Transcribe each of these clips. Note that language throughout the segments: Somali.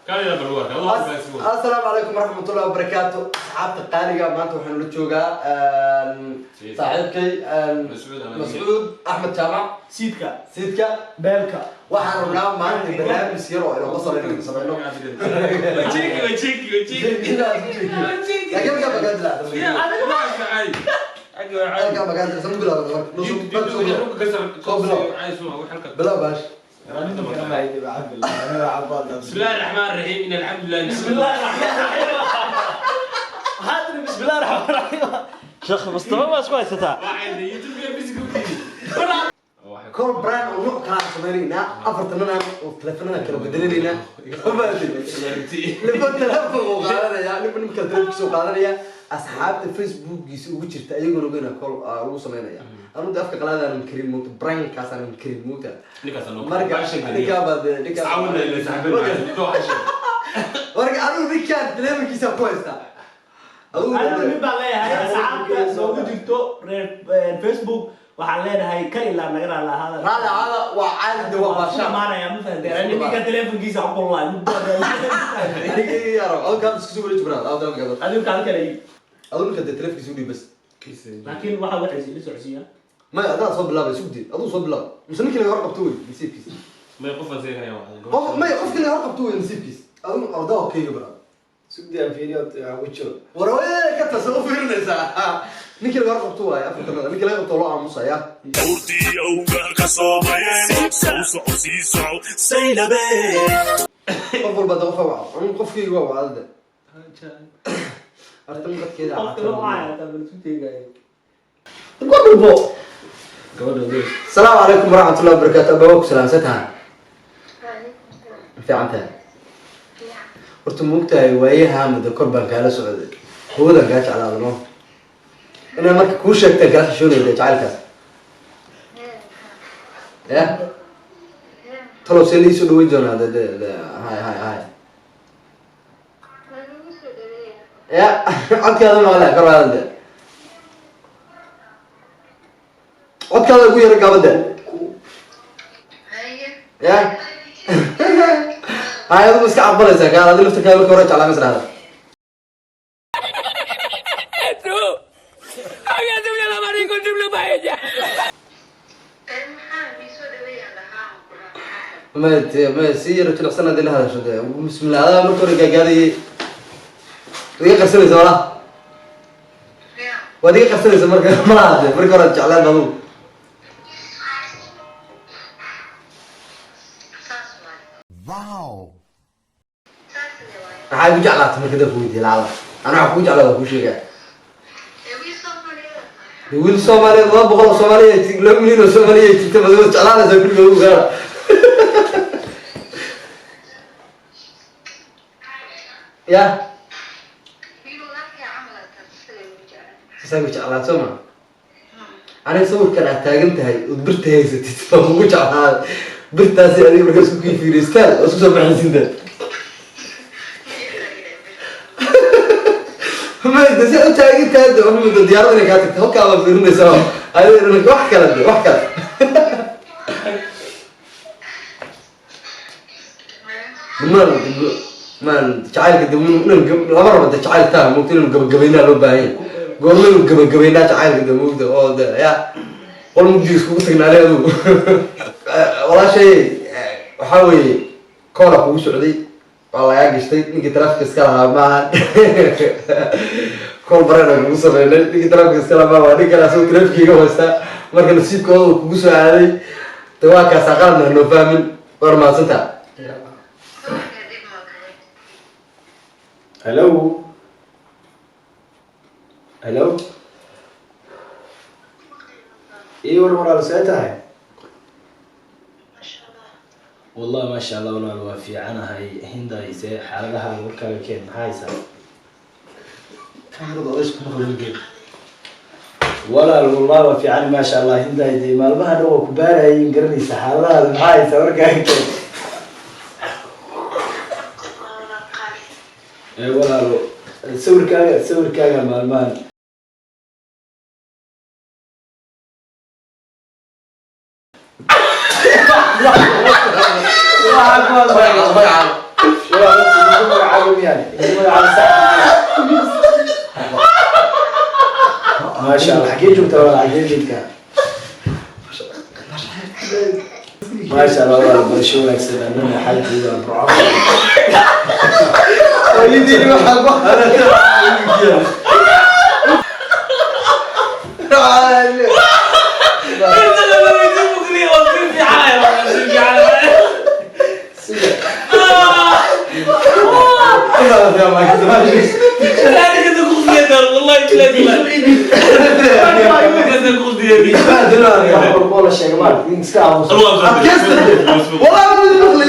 Asalaamu calaykum waraxmatullahi wabarakaatu, asxaabta qaaliga. Maanta waxaanu la joogaa saaxiibkay Mascuud Axmed Jaamac. Siidka. Siidka. Beelka. Waxaan rabnaa maanta barnaamij yar oo inoo qosol inaynu sameyno. Laakiin halkaa magaa dilacsan, halkaa magaa dilacsan. Bilaw marka, soo bilaw, bilaw baash. بسم الله الرحمن الرحيم، إن الحمد لله. بسم الله الرحمن الرحيم. هذا بسم الله الرحمن الرحيم. Sheekh Mustafa, ma isku haysataa? Call prank oo nooc kala aan sameynaynaa, afartanadan oo teleefanada kala bedelinaynaa. Ninba teleefon uu qaadanaya, ninba ninka telefonkiisa uu qaadanaya, asxaabta Facebookgiisa ugu jirta ayagoona ogeyna call lagu sameynaya. Anu de afka qalaadaanan karin moogta, prank-kaasaanan karin moogta. Marka ninkaa baad ninkaa, marka adigu ninkaan telefonkiisa ku haystaa adigu. Anigu nin baan leeyahay, asxaabta noogu jirto reer Facebook waxaan leenahay ka ilaa naga raali ahaada. Raalli ahaada, waa caadi de, waa baasha. Dhamaanaya, ma fahanteen? Ani ninka telefonkiisa ku kululaay. Aniga yaro adigu kaa isku soo wareeji baraad adigu telefonka. Adigu kaan kale. Adigu ninka de telefonkiisa u dhiib bas. Laakiin waxa waxay ila socodsiiyaa. Maya, adaa soo bilaabay, sugdi, aduu soo bilaab mise ninkii laga hor qabto wey nasiibkiisa. Qof maya, qofkii laga hor qabto wey nasiibkiisa. Adigu ordaa kayga baraad. Sugdi, aan fiiriyo ku jiro. War hooyada ka tasa u fiirinaysaa. Ninkii laga hor qabto waaye afartanada, ninkii laga qabto loo aamusaya. Buurtii awga ka soomayeen, soo soco, sii soco, Saynabe. Qof walba de qofa waca, anigu qofkayga waa wacda de artan dadkeeda. Qofka loo caaya taa bal isu tegayo. Gordhubo. Asalaamu calaykum waraxmatullahi wabarakaatu. Abaa, ku salaamsan tahay, ma fiican tahay? Horta maogtahay waayaha muddo kor baan kaala socday, hoodan kaa jeclaada no, inaan marka kuu sheegtaan kala xishoonayda jacaylkaas. Ya talow, see liisoo dhaweyn doonaa? De de de hay hay hay. Ya codkaada maqle, kor qaada de, codkaada ugu yara gaabade. Ya hay, adigu iska aqbalaysaa kaa adi laftirkaa marka hore jeclaa ma israhda? Ma ma si yaro jilicsan hadii la hadasho de. Bismillah, adaa marka hore gaagaadayay, waad iga qarsanaysa walaa, waad iga qarsanaysa marka malaha de marka hore jeclaan adugu. Maxaa igu jeclaatay marka da kuweydiiya lacala? Ana waxaa kugu jeclaada kuu sheegaa. De wiil Soomaaliyeed, 200 oo Soomaaliya, 2 milyan oo Soomaaliya jirta, bad wad jeclaanaysaa kulligood ugu gaara. Ya saasaa igu jeclaat soo ma? Aniga sawirkan aad taagan tahay ood birta haysatid baan kugu jeclaaday. Birtaasi adiga markaa isku kiifiiriystaan oo isku soo baxaysinta mayda si aad u taagan tahay de waxaa muddo diyaarad inay kaa tagto, halkaa baa fiirinaysaa adiga, wax kale de, wax kale maan maan jacaylka de inaan lama rabo de jacayl taa moogta inaynu gabagabaynaa loo baahan yahay. Goorma inuu gabagabaynaa jacaylka de moogta oo de ya qol mugdi iskugu tagnaanay adugu walaashay. Waxaa weeye koola kugu socday, waa lagaa gashtay. Ninkii taraafika iska lahaa maaha, call barena kugu sameynay. Ninkii taraafika iska lahaa maaha, waa nin kale asagoo taraafkiga haystaa. Marka nasiibkooda uu kugu soo aaday de waa kaasaa. Qaladna hanoo fahmin, waana mahadsantaa. Hello, hello, ii war walaal, see tahay? Wallahi maasha Allah walaal, waa fiicanahay. Hindayse xaaladaha warkaaga keen, maxaa haysaa? Kamarada odaysku maqlin. Walaal, wallahi waa fiican, maasha Allah. Hindayde maalmaha dhan waa ku baarayin, garanaysa xaaladahaada, maxaa haysaa? Warkaaga keen. Ee walaalo, sawirkaaga sawirkaaga maalmahan waxaa ku hadlaya. Magacaada. Walaal. Maasha Allah, xagee joogtaa walaal? Xagee joogtaa? Maasha Allah walaal, barasho wanaagsan. Annana waxaa joogaa Burco. Hooyadiin waxaa ku Wax walbo la sheega maaragtay, in iska aamuso. والله ما بدي مخلي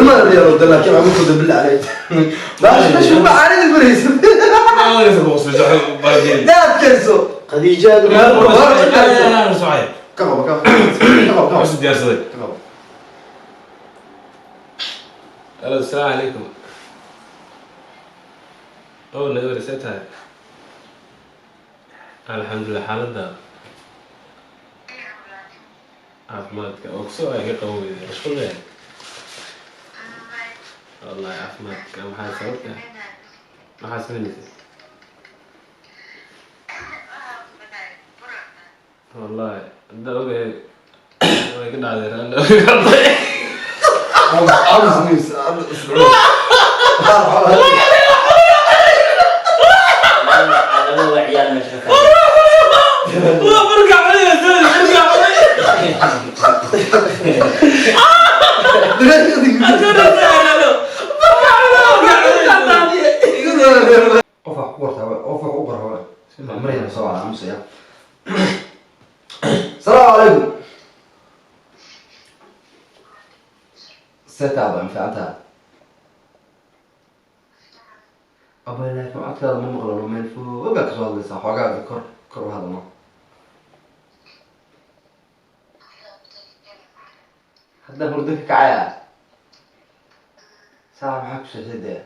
ما ادري يا رد لكن عم ياخذ بالله عليك ماشي ماشي ما عليك بريس لا تكنسو Khadiija aad u كفو كفو كفو كفو كفو. السلام عليكم. أول نقدر سيتها. الحمد لله، xaaladda caafimaadka oo kusoo ay ka qaban weyday mashquul yahay wallahi. Caafimaadka maxaa sababta, maxaa samaynaysa? Wallahi hadda ogahay way ka dhacday raalli. عاوز نيس. Laba waa ciyaal meesha ka tahay. Waa markaa cunaya, markaa cunaya. Qof wax ku qortaa, qof wax u qora marayna soo aamusaya. Asalaamu calaykum, setaaba anficantaa aba, laakiin codkaada ma maqlano, meel foogaa kasoo hadlaysaa. Xoogaaga kor kor u hadalno. Haddaan hurdo ka kacaya saa maxaa ku sheexay?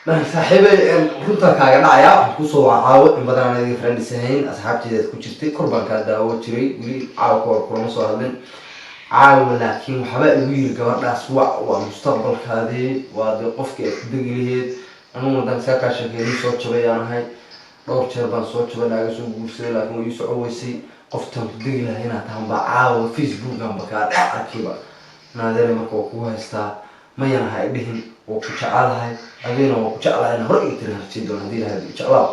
Marka saaxiibay, runta kaaga dhacaya, waxaan kusoo caawo in badan aan idin friends ahayn, asxaabteydaad ku jirtay, kor baan kaa daawo jiray. Weli caawa kahor kulama soo hadlin caawa, laakiin waxba igu yiri gabadhaas waa mustaqbalkaadii, waa dee qofkii aad ku degi laheyd. Anugu haddaan isaa kaa sheekeey, nin soo jabay aan ahay, dhowr jeer baan soo jabay, naaga soo guursaday, laakiin way ii soco weysay. Qoftaan ku degi lahay inaad tahan baa caawa Facebookan ba kaa dhex arkiba naadeere. Marka waa kugu haystaa, mayana ha idhihin, waa ku jecelahay, adigana waa ku jeclahay ina hore iga tiri harjii doon haddii lahayd jeclaa.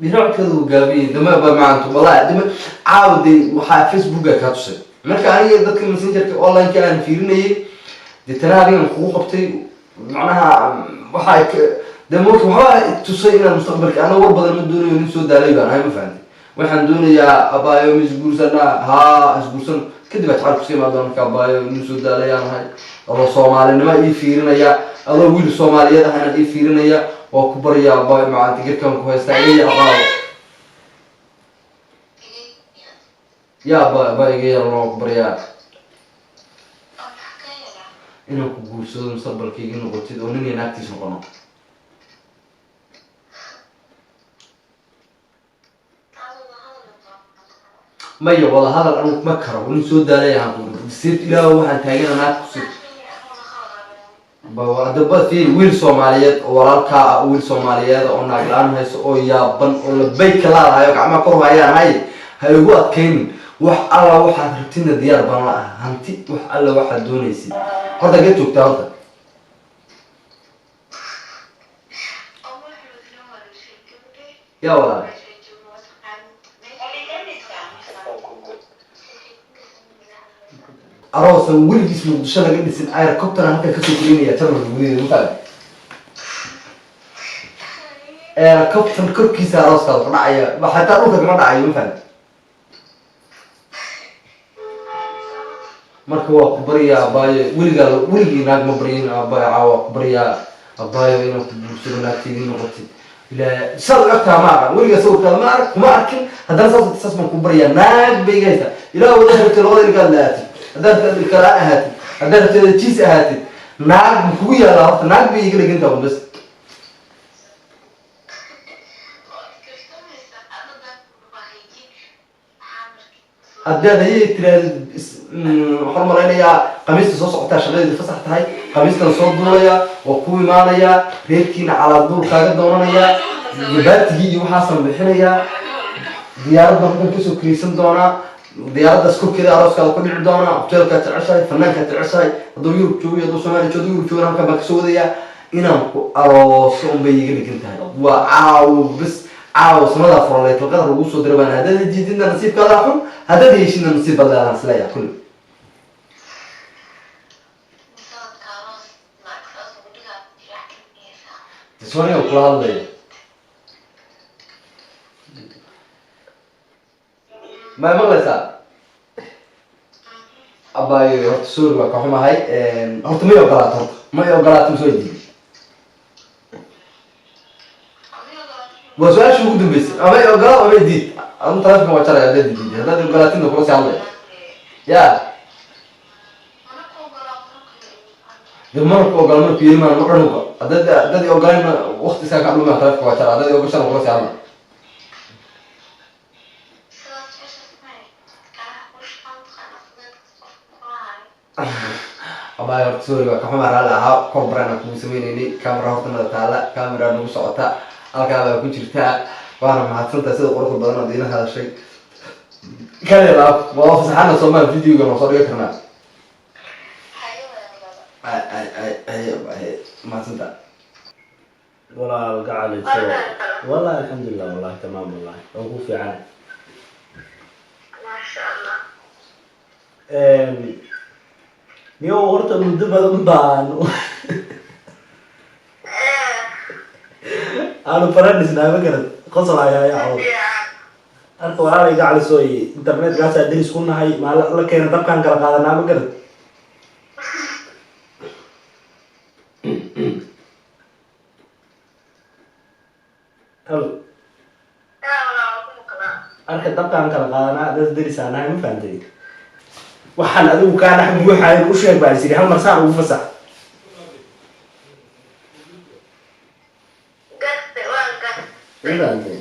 Codkeeda uu gaabiyey dama ba macanto wallahi dama caawa dee waxaa Facebooka kaa tusay. Marka aniga dadka Messengerka online-ka aan fiirinayay, deetana adigan kugu qabtay, macnaha waxaa dee marka waxbaa tusay inaad mustaqbalka. Ana war badan ma doonayo, nin soo daalay baan ahay, ma fahantay? Waxaan doonayaa, abaayo, ma isguursanaa? Haa, isguursan kadib aa jacayl kuska imaan doona. Marka abaayo, nin soo daalayaan ahay, adoo soomaalinimo ii fiirinaya, adoo wiil soomaaliyeed ahana ii fiirinaya, waa ku baryaa abaayo macaanta, garkaan ku haystaa, iga yaqaabo ya abaayo, abaayo iga yeelan, waa ku baryaa inaan ku guursado, mustaqbalkayga noqotid oo nin iyo naagtiis noqono. Maya, wada hadal anigu ma karo, nin soo daalay ahaan ku ilaah, waxaan taagana naag kusi hadaba fiiri, wiil soomaaliyeed oo walaalkaa ah, wiil soomaaliyeed oo naag la-aan hayso oo yaaban oo labayka laadahayo, gacmaha kor hayaan hay, ha igu adkaynin. Wax alla waxaad rabtidna diyaar baan la ah, hanti, wax alla waxaad doonaysid. Horta gee joogtaa horta? Yaa walaal, aroosan weligiis Muqdisho laga dhisin, helicopter halkan kasoo korinaya Jarmalka gudaheeda, ma helicopter korkiisa arooskaada ku dhacaya, xataa dhulka kama dhacayo, ma fahamti? Marka waa ku baryaa abaayo, weligaa weligii naag ma baryin abaayo, caawa waa ku baryaa abaayo inaan ku guursado, naagteydii noqotid. Ilaa saad u egtaa ma aqaan, weligaa sawirkaada ma arag, kuma arkin, haddana saas baan ku baryaa. Naag bay iga haysaa. Ilaa wada rabtay labada ilkaad la-aatid, haddaad rabtid ilka la-aan ahaatid, haddaad rabtid jiis ahaatid, naag ma kugu yaalaa? Horta naag bay iga dhegantaa un bas. Haddaad hayay tiraahdo waxaan malaynayaa khamiista soo socotaa shaqadeedu fasax tahay, khamiistan soo duulaya, waa ku imaanayaa, reerkiina calaaduul kaaga doonanayaa, gabaatigii iyo waxaasaan bixinayaa, diyaarad baan halkan kasoo kiraysan doonaa, diyaaraddaas korkeeda arooskaada ku dhici doonaa, hoteelkaad jeceshahay, fanaankaad jeceshahay, hadduu Yurub joogo iyo hadduu Soomaaliya joogo, Yurub joogana halkan baan kasoo wadayaa. Inaan ku arooso unbay iga dhigan tahay. Waa caawo bes, caawo samadaa furalay, talqada lagu soo diray baan. Haddaad jiididna nasiibkaada xun, haddaad heshidna nasiib baad leedahay, isleeyahay kulli. Sooniga kula hadlaya, ma maqlaysaa? Abaayo, horta sorry, waa ka xumahay. Horta may ogolaato? Horta may ogolaato mise way diiday? Waa su-aashii ugu dambeysay. Ama i ogolaa ama i diid. Adu taleefonka waa jaraya haddaad diiday. Haddaad ogolaatinna kula sii hadlaya ya de. Mana ku ogola, mana ku yeeli, maana ma dhanuga. Haddaad i ogolayna waqti isaa ka dhumaya, taleefonka waa jara. Haddaad i ogashana kula sii hadlaya. Abaayo, horta sorry, waa ka xumaa, raalli ahaa. Kor baraan kugu sameynaynay, camera hortanada taala, camera nagu socota, halkaa baa ku jirtaa. Waana mahadsantahay sida quruxda badan ood iila hadashay. Kale laab waa fasaxana soomaa, videoga noo soo dhigi karnaa. Ay ay ay ay ay, mahadsantahay. Walaal gacalito, wallahi alxamdulilah, wallahi tamaam, wallahi waan ku fiican. Maasha Allah. Niyow, horta muddo badan baan aanu faradhisnaa, ma garad? Qosol ayaa ayaa cawd. Arka walaalay gacalisooy, internetkaasaa deris ku nahay, maa la keena dabkaan kala qaadanaa, ma garad? Halo? Arka dabkaan kala qaadanaa, dad deris aan nahay, ma fahantay? Waxaan adigu kaa dhex buuxayo u sheeg baa isiri, hal mar saan ugu fasax. Garte waan garte. Ma fahantay?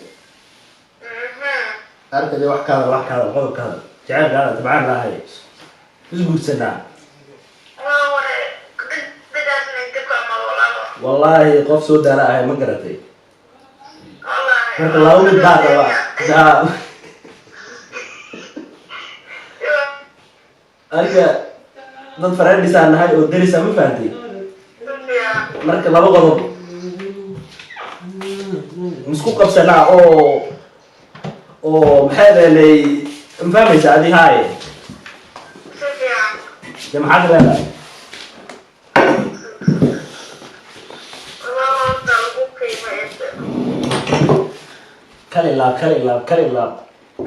Arka dee, wax ka hadal, wax ka hadal, qodob ka hadal, jaceylkaada tabcaan lahay, isguursanaa. Waa ware degdegaasna inta ku amal walaalo. Wallaahi qof soo daala ahay, ma garatay? Wallaahi. Marka laba mid baa raba daa. Arka dad fareendhisaan nahay oo derisa, ma fahantay? Marka laba qodob misku qabsanaa oo maxay dheelay, ma fahmaysa adi haaye? Si fiican. Dee maxaad leedahay? Walaalo horta lagu qiimeeyo. Kal ilaab, kal ilaab, kal ilaab.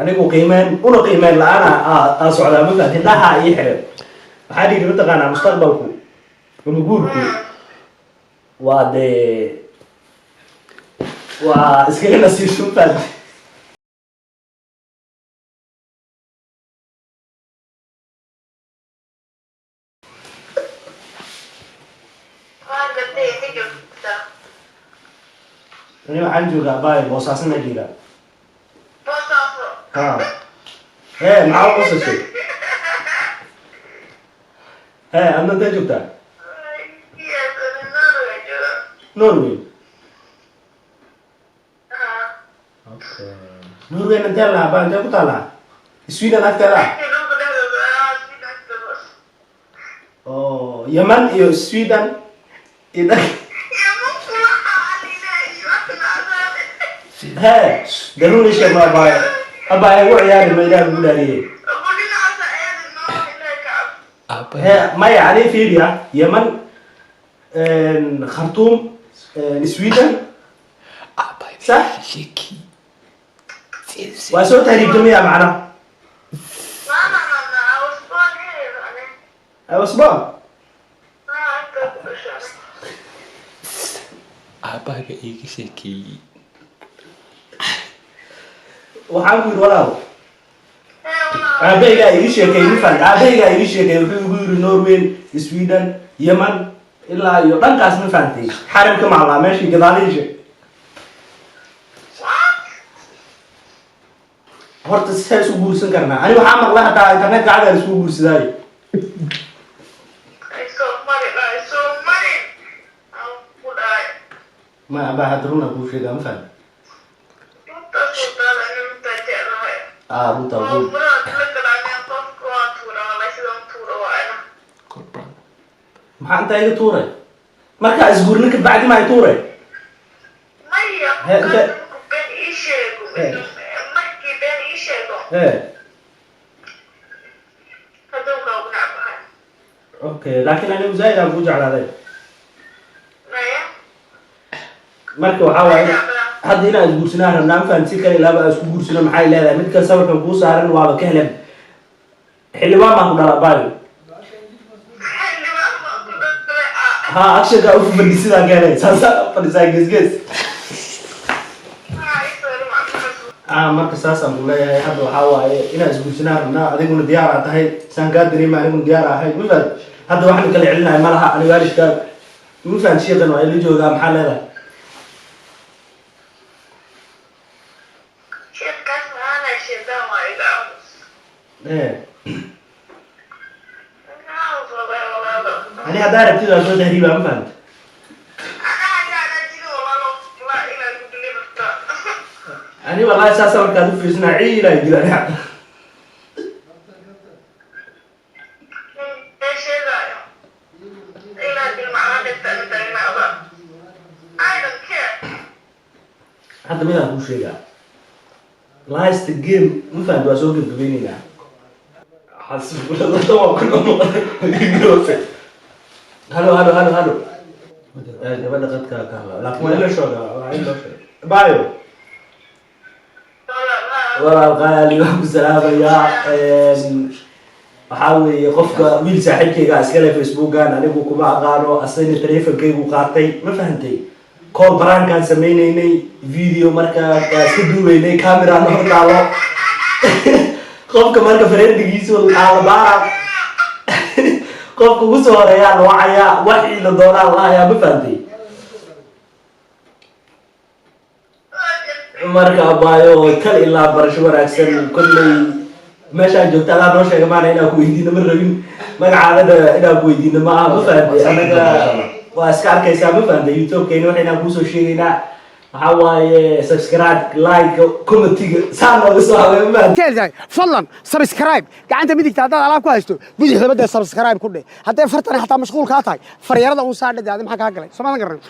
Anigu qiimeyn una qiimeyn la-aan aa socdaa, ma fahanti? Indhaha ii xiran. Waxaa dhihi, mataqaanaa, mustaqbalku ama guurku waa dee waa iskaga nasiibsan, ma fahanti? Waan gartay, inta joogtaa? Ani waxaan joogaa baay, Boosaasana joogaa. Boosaaso. Ha, hee, maxaa u qosashay? Hee, adna intee joogtaa? Yes, ani Norway jooga. Norway? Ha. Okay, Norway intee lahaa baa, intee ku taalaa? Sweden agteeda ah? Dhulka dhexdooda ah, si dhexdooda. Oo Yemen iyo Sweden iyo dhan. Hee, daruuri sheeg ma abaayo, abaayo ugu ciyaari ma, Ilaah ugu dhaariyey. Hee, maya, ani fiiriya Yemen, Khartoum, Sweden, sax waa soo tahriibtamaya macna. I was born. Aabbahayga iiga sheekeeyey. Waxaan ku yidhi, walaal, aabahaygaa iga sheekeeyey, ma fahamtay? Aabahaygaa iga sheekeeyey, wuxuu igu yidhi Norway, Sweden, Yemen ilaa iyo dhankaas, ma fahantay? Xaramka maclaa meeshii gadaalihii sheeg. Horta see isu guursan karnaa? Ani waxaa maqlay hataa internetka cadaa isku guursadaayo. Ay soo marin, ay soo marin aan ku dhahay. Ma abaa, hadda runa kuu sheegaa, ma fahmi? Runtaas wadaada, ani runtaa jeclahay. Aa, runtaa oo kuu muraad la galaaneen qofka waa tuura, wallahi sidaan tuura waayna. Maxaa intaa iga tuuray? Markaa isguurnin ka bacdi maa i tuuray? Maya. He, qofkaas markuu been ii sheego, markii been ii sheego, adduunka ugu necbahay. Okay, laakiin anigu zaaid aan kuu jeclaaday. Maya. Marka waxaa waaye hadda inaan isguursanaa rabnaa, ma fahamti? Si kale ilaaba aan isku guursano. Maxay leedahay midka sawirkan kuu saaran? Waaba ka helen. Xildhibaan baan ku dhala, baayo. Xildhibaan baan ku dhalay ah. Ha, actionka u fadhisidaan ka helay, saasaa fadhisaa gees gees. Maxaa ii soo macnaha? Ah, marka saasaan ku leeyahay, hadda waxaa waaye inaan isguursanaa rabnaa, adiguna diyaar aa tahay saan kaa dareema, aniguna diyaar ahay, ma fahamti? Hadda waxaan kala celinahay ma laha. Ani waalidkaa, ma fahamti, shiiqan waa ila joogaa. Maxaa leedahay? Sheekaas maana shaytaan waa iga aamus. Iga aamus wallahi, walaalo. Ani haddaa rabtid waa soo tahriibaa, ma fahamti? Anaa ayaa jiro walaalo, wallahi inaad ku dili rabtaa. Ani wallahi saasa markaad u fiirsanaa ciilaa jira ani hadda. Been sheegaayo. Inaad dil macnaa dhigta inta inaada. I don't care. Hadda midaan kuu sheegaa, last game, ma fahamti, waa soo gebgabaynaynaa. Xasbunallah waa ku dhamaatay. Halo, halo, halo, halo. Gabadha qadka ka hadla, laakiin waa in la sheegaa, waa in loo sheega, bayo. Walaal qaali, waan ku salaamayaa. Waxaa weeye qofka wiil saaxiibkayga iskale Facebookan, anigu kuma aqaano, asagna teleefonkaygu qaatay, ma fahantay? Call prank-kaan sameynaynay, video marka waa iska duubaynay, camerana hor taalo qofka. Marka friend-igiisu aalabaara, qofka ugu soo horeeyaa la wacayaa, waxii la doonaa la hayaa, ma fahantay? Marka abaayo, kal ilaa barasho wanaagsan. Kolley meeshaan joogta adaa noo sheega, maana inaan ku weydiino ma rabin, magacaadana inaan ku weydiino ma aha, ma fahantay? Anaga waa iska arkaysaa, ma fahantay? YouTube-kayna waxaynaan kuusoo sheegaynaa waxaa waaye subscribe, like, comment-iga saa nooga soo habay, ma fahantay? Jeceltahay, fadlan subscribe. Gacanta midigta haddaad alaab ku haysto, bidixda badda subscribe ku dheh. Hadday fartan xataa mashquul kaa tahay, faryarada uun saa dheh. Maxaa kaa galay? Soomaadan garan.